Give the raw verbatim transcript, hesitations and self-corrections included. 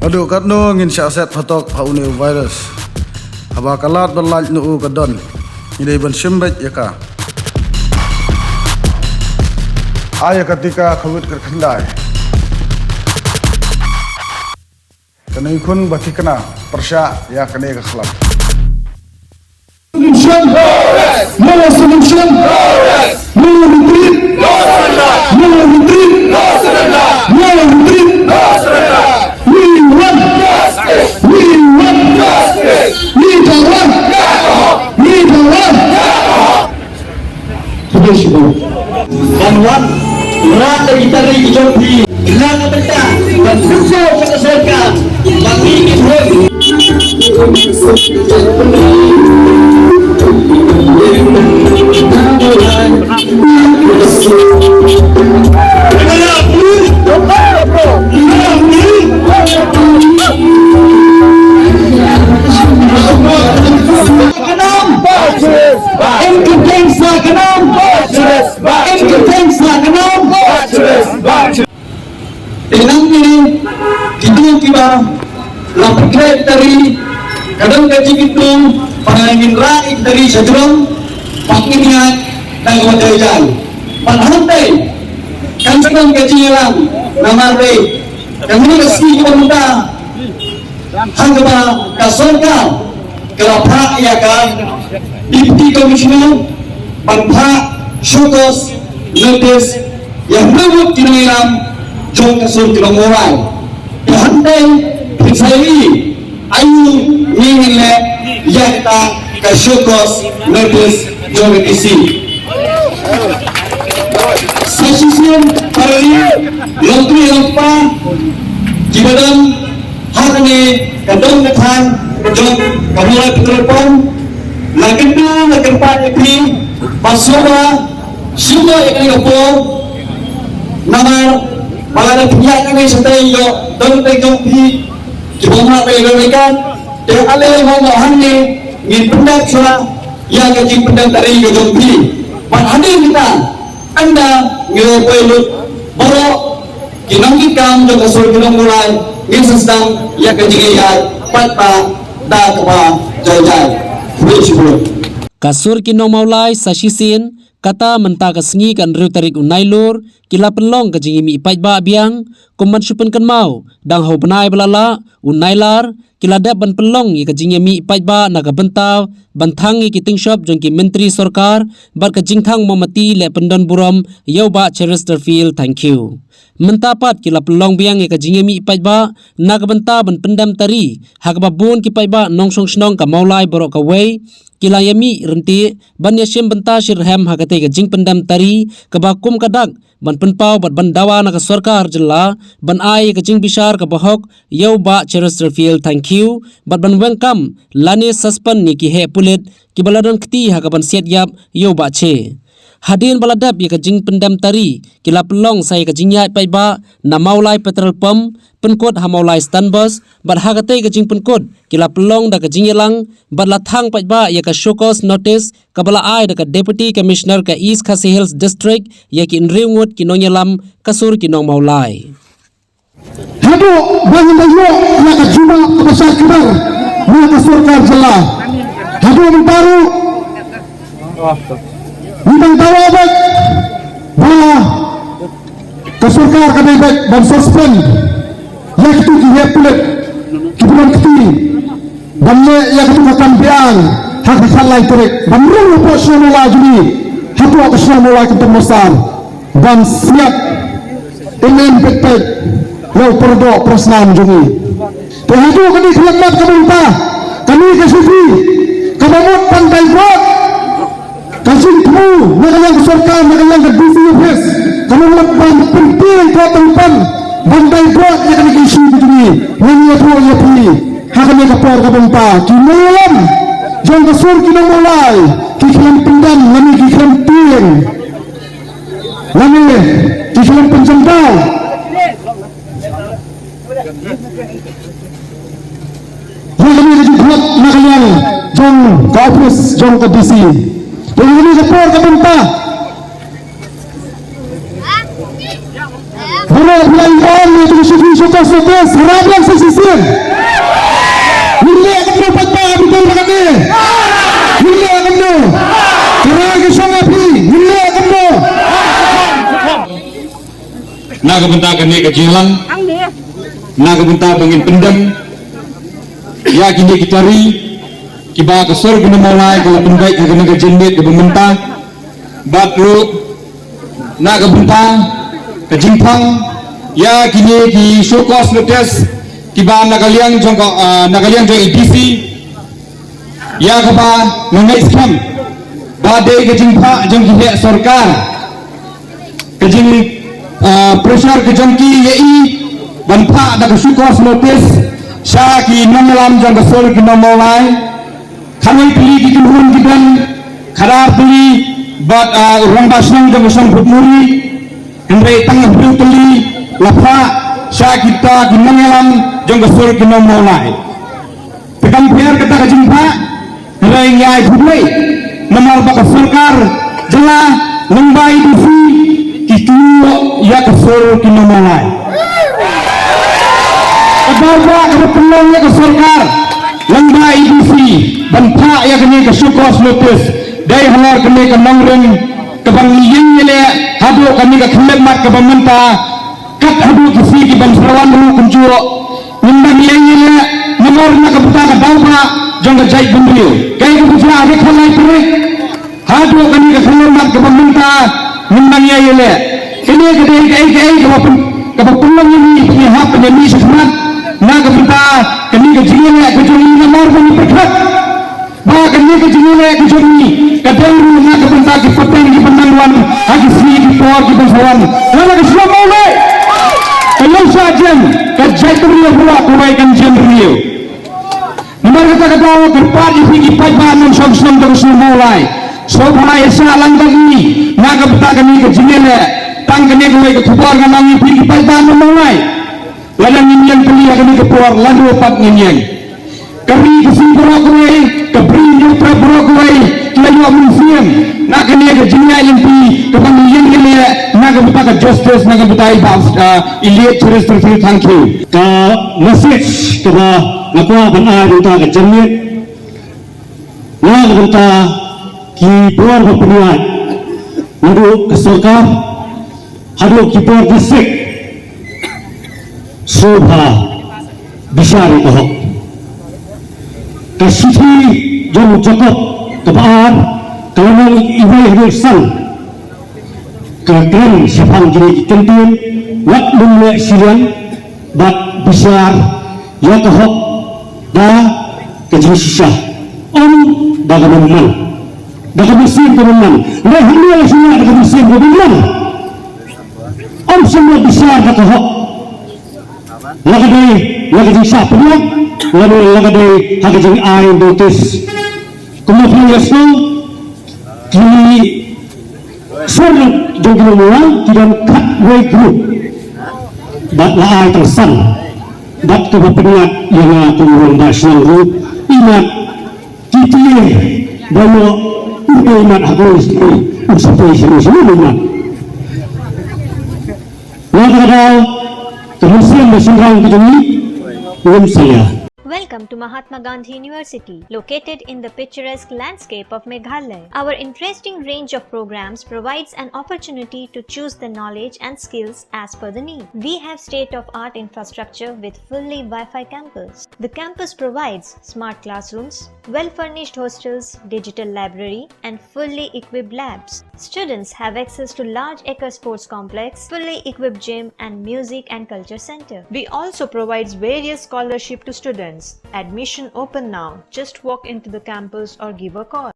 Haduh katno ngin shah set phatok ha une u virus? Haba ka lad ba lait na u ka don, ngi dei ban shim beit ïa ka. Ai ïa ka tika Covid kyrkhyndai. Kane khun ba thikna pyrshah ïa kane ka khlam. Solution. No solution. No retreat. No retreat. No retreat. We want justice. We want justice. We don't want. We don't want. Ban wan rah da ki tari ki jong phi na ka bynta ban pynpaw ïa ka sorkar ba phi ki thong. Ka nam. Em kyrteng sa ka nam. Em kyrteng sa ka nam. Te nangne ki dong kiba la pynkhraw tari, ka dong ka jingkitkhlieh, para ngin rah ïa ki tari sha jrong, bad ngin ïaid da kaba jai jai. Bad hangtei kan sa don ka jingïalang namar ba ka mini ka sngi kaba mynta, ha kaba ka sorkar ka la phah ïa ka Deputy Commissioner ban phah show cause notice ïa hynriew ngut ki nongïalam jong ka sur ki nongmawlai. Te hangtei phin sa ïohi aïu ngin leh ïa kata ka show cause notice jong ka D C. Sa shisien para ri longkmie longkpa kiba don ha kane ka dong ka thaiñ jong ka Mawlai Petrol Pump, la kyntu la kyrpad ïa phi ba sngewbha sngewbha ïa kane ka por, namar ba lada phi ïaid nangne shatei ïoh don teng jong phi kiba ym lah ban ïa don ïa ka. Te ale mo mo hangne ngin pyndep shuwa ïa ka jingpyndem tari ka jong phi. Bad hadien kita, ynda ngi la poi lut baroh ki nongkitkam jong ka sur ki nongmawlai, ngin sa sdang ïa ka jingïaid pat pat da kaba jai jai. Khublei shibun. Ka sur ki nongmawlai sa shisien, kata mynta ka sngi ka hynriew tarik u Nailur, ki la pynlong ka jingïamih paidbah biang, kum ban shu pynkynmaw, dang ha u bnai ba la lah, u Nailar, ki la dep ban pynlong ïa ka jingïamih paidbah na ka bynta ban thang ïa ki tyngshop jong ki myntri sorkar bad ka jingthang mombati leh pyndon burom ïa u Bah Cheristerfield Thangkhiew. Mynta pat ki la pynlong biang ïa ka jingïamih paidbah na ka bynta ban pyndem tari, ha kaba bun ki paidbah nongshong shnong ka Mawlai baroh kawei ki la ïamih ryntih ban ïashim bynta shitrhem ha katei ka jingpyndem tari kaba kum ka dak ban pynpaw bad ban dawa na ka sorkar jylla ban ai ïa ka jingbishar kaba hok ïa u Bah Cheristerfield Thangkhiew bad ban weng kam lane suspend ïa ki heh pulit kiba la don kti ha kaban siat ïap ïa u Bah Che. Hadien ba la dep ïa ka jingpyndem tari, ki la pynlong sa ïa ka jingïaid paidbah na Mawlai Petrol Pump, pynkut ha Mawlai Stand Bus, bad ha katei ka jingpynkut ki la pynlong da ka jingïalang bad la thang paidbah ïa ka show cause notice kaba la ai da ka Deputy Commissioner ka East Khasi Hills District ïa ki hynriew ngut ki nongïalam ka sur ki nongmawlai. Haduh ba ngin da ïoh ïa ka jubab kaba shai kdar na ka sorkar jylla. Haduh mynta ruh ngi dang dawa beit ba ka sorkar ka dei beit ban suspend ïa kitu ki heh pulit kiba don kti ban leh ïa katu ka kam biang ha ka khatlai tarik ban rung hapoh shnong Mawlai jong ngi, hapoh ka shnong Mawlai Kynton Massar ban siat im im peit peit ïa u paradoh parasnam jong ngi. Te haduh kane ka lyndet ka bynta kane ka shuki kaba mut ban divert ka jingthmu na ka liang ka sorkar, na ka liang ka D C office, ka mut ban pyntieng ka tang pan ban divert ïa kane ka issue ka jong ngi. Ngi ïathuh ïa phi ha kane ka por ka bynta ki nongïalam jong ka sur ki nongmawlai ki khlem pyndam lane ki khlem tieng lane ki khlem pynjemdaw. Ïa kane ka jingkhot na ka liang jong ka office jong ka D C. Te ïa kane ka por ka bynta baroh phi la ïoh ïa ka shuki Show cause notice, hara biang sa shisien. Ngin leh kumno pat ba biang ba kane. Ngin leh kumno. Hara ka shong api, ngin leh kumno. Na ka bynta kane ka jingïalang, na ka bynta ba ngin pyndem ïa kine ki tari kiba ka sor kino Mawlai ka la pynbeit ha kane ka jingmut kaba mynta. Bad ruh na ka bynta ka jingphang ïa kine ki show cause notice kiba na ka liang jong ka, ah, na ka liang jong i D C, ïa kaba nga ngeit skhem ba dei ka jingphah jong ki heh sorkar, ka jing, ah, pressure ka jong ki ïa i ban phah da ka show cause notice sha ki nongïalam jong ka sor kino Mawlai. Khatwei tylli ki kynhun ki don, khatar tylli bad, ah, rangbah shnong jong ka shnong Bhutmuri, hynrei tang hynriew tylli la phah sha kita ki nongïalam jong ka sor kino Mawlai. Te kam pher kata ka jingphah, hynrei ngi ai khublei namar ba ka sorkar jylla lyngba i D C ki kynnoh ïa ka sor kino Mawlai. Ka daw ba ka pynlong ïa ka sorkar lyngba i D C ban phah ïa kane ka show cause notice dei halor kane ka nongrim kaba ngi ïeng ïaleh haduh kane ka khyllipmat kaba mynta, kat haduh ki sngi ki ban sa wan ruh kumjuh. Ngim dang ïeng ïaleh namar na ka bynta ka daw ba jong ka jaitbynriew. Kaei kaba jia ha ka khatlai tarik haduh kane ka khyllipmat kaba mynta ngim dang ïeng ïaleh. Kane ka dei kaei kaei kaba pyn, kaba pynlong ïa ngi pynïahap pynïamih shakhmat na ka bynta kane ka jingïaleh ka jong ngi namar ba ngi pyrkhat ba kane ka jingïaleh ka jong ngi ka dei ruh na ka bynta ki pateng ki ban nang wan ha ki sngi ki por ki ban sa wan. Lada ka shlem Mawlai ka ïoh shah jem, ka jaitbynriew ruh kawei kan jem briew. Namar kata ka daw kyrpad ïa phi ki paidbah nongshong shnong jong ka shnong Mawlai, sngewbha ïa shah lang bad ngi na ka bynta kane ka jingïaleh. Tang kane kawei ka khubor ngan ong ïa phi ki paidbah nong Mawlai. Lada ngin ïeng tylli ha kane ka por, lada pat ngin ïeng, ka ri ka sngi baroh kawei, ka bri ka trep baroh kawei ki la ïoh mynsiem na kane ka jingïaid lynti kaba ngi ïeng ïaleh na ka bynta ka justice, na ka bynta i Bah, ah, Elliot Cheristerfield Thangkhiew. Ka message kaba nga kwah ban ai na ka bynta ka jingïaid, na ka bynta ki bor ba pynïaid naduh ka sorkar haduh ki bor district, sngewbha bishar ïa ka hok. Ka shithi jong u Jakob kaba ar ka la ong, iwei haduh san ka kren shaphang kine ki kyntien: wat lum leh shiliang bad bishar ïa ka hok da ka jingshisha, ym da ka bymman, da ka mynsiem ka bymman. Hynrei hangne la shu ïa da ka mynsiem ka bymman. Ym shym la bishar da ka hok. La ka dei la ka jingshah pynïap, la dei la ka dei ha ka jingai notis. Kumno phi ïa sngew? Ki sor jong ki nongmawlai ki don khatwei group bad la ai tang san. Bad kaba pynïap ïa nga kum u rangbah shnong ruh, imat ki tieng ba ïoh u dei imat ha ka u shnong, u shnong, u shnong, u shnong imat. Nga ka daw ka mynsiem ba shynrang ka jong ngi ngim salia. Welcome to Mahatma Gandhi University, located in the picturesque landscape of Meghalaya. Our interesting range of programs provides an opportunity to choose the knowledge and skills as per the need. We have state-of-art infrastructure with fully Wi-Fi campus. The campus provides smart classrooms, well-furnished hostels, digital library, and fully equipped labs. Students have access to large acre sports complex, fully equipped gym, and music and culture center. We also provides various scholarship to students. Admission open now. Just walk into the campus or give a call.